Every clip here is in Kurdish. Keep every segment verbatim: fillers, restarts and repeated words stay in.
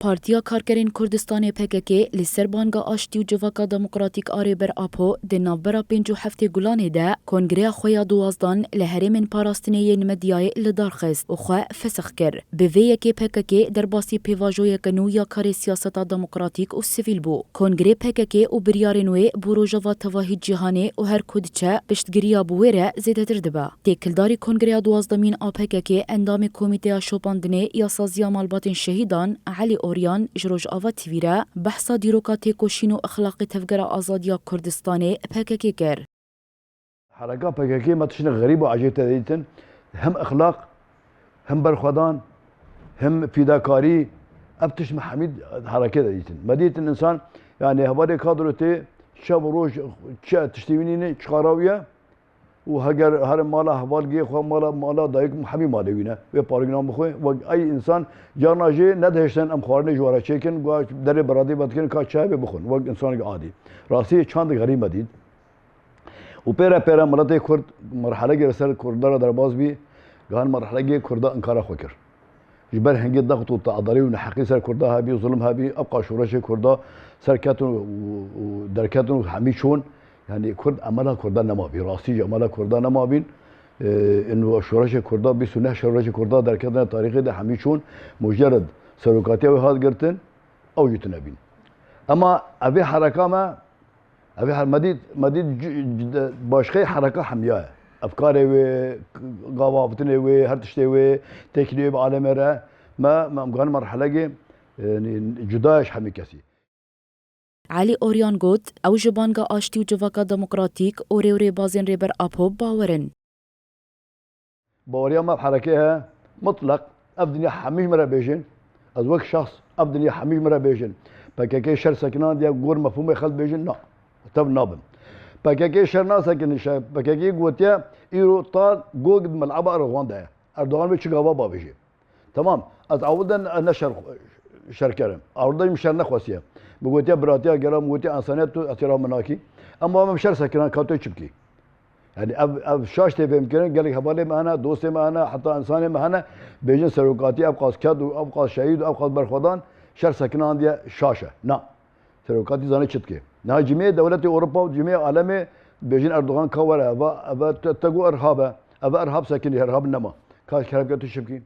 Partiya Karkerên Kurdistanê P K K li ser banga aştî û Civaka Demokratîk a Rêber Apo di navbera pêncî û heftê Gulanê de kongreya xwe ya duwazdan li herêmên parastinê yên medyayê li dar xist û xwe fesix kir. Bi vê yekê P K K derbasî pêvajoyeke nû ya karê siyaseta demokratîk û sivîl bû. Kongrê P K K û biryarên wê bo rojeva tevahî cîhanê û her ku diçe piştgiriya bi wê re zêdetir dibe. Têkildarî Kongreya duwazdemîn a P K K, endamê Komîteya Şopandinê ya Saziya Malbatên Şehîdan Elî Oryan ji Rojava T V re behsa dîroka têkoşîn û exlaqê Tevgera Azadiya Kurdistanê P K K kir. Hereka P K K me tiştine xerîb û ecêb te dîtin. Hem exlaq, hem berxwedan, hem fîdakarî, ev tişt me hemî hereke de dîtin. Me dîtin însan, yani hevalê kadro tê, şev û roj çi tiştê wî nîne, çiqara wî ye. Û heger here mala hevalgê xwe, mala, mala dayik hemî malê wî ne. Wê pargînan bixwe. Wek ey însan carna jê nedihiştin em xwarinê ji we re çêkin, guha derê beradê vedikin ka çayê bixwin. Wek însanek adî. Rastî çand xerîb me dît. Û pêre pêre miletê Kurd merhelekê li ser Kurdan re derbas bî, gihan merhelekê Kurda inkara xwe kir. Ji ber hingê dext û teadarî û neheqî ser Kurda hebî, zulm hebî, ev qas şoreşê Kurda serketin û, û derketin û hemî çûn. Yani Kurd emela Kurda nema bî, rastî jî emela Kurda nema bîn. Ê, in şoreşê Kurda, bîst û neh şoreşê Kurda derketine tarîxê de hemî çûn, mucered serokatiya wê hat girtin, ew jî tune bîn. Ema evê hereka me, evê her-, me dît, me dît c-, c-, de-, başqeyê hereka hemiya ye. Efkarê wê, gava avêtinê wê, her tiştê wê, têkiliyê wê bi alemê re, me, me em gan merhelekê, e, cuda ye ji hemî kesî. Elî Oryan got, ew ji banga aştî û civaka demokratîk û rê û rêbazên Rêber Apo bawer in. Baweriya me bi herekê heye, mutlaq, ev dinya hemî ji me re bêjin, ez wek şexs, ev dinya hemî ji me re bêjin. P K K şer sekinandiye, gor mefhûmê xelk bêjin, na, tev nabin. P K K şer nasekinin, şer, P K K gotiye, îro ta gog di mel'eba Erdogan de ye. Erdogan wê çi gava bavêje. Tamam, ez ewil de ne şer, şerker im. Ewil de min şer nexwestiye. Min gotiye biratiya gela, min gotiye ensaniyet tu, ez têra min nakî. Ema min şer sekiran ka tu çi bikî? Yani ev, ev şaş tê fêhm kirin, gelek hevalê me hene, dostê me hene, heta insanê me hene, bêjin serokatî ev qas ked û ev qas şehîd û ev qas berxwedan, şer sekinandiye şaş e. Na. Serokatî zane çi dike. Niha cimê dewletê Ewropa û cimê alemê bêjin Erdogan ka were, eva, eva te, te got irhab e. Eva irhab sekinî, irhab nema. Ka kerem ke tu çi bikî?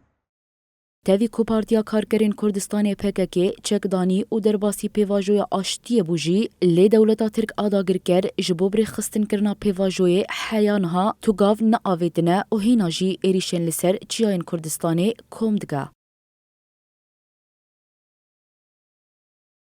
Tevî ku Partiya Karkerên Kurdistanê P K K çekdanî û derbasî pêvajoya aştiyê bû jî, lê dewleta Tirk a dagirker ji bo bi rêxistinkirina pêvajoyê heya niha tu gav neavêtine û hîna jî êrîşên li ser çiyayên Kurdistanê kom dike.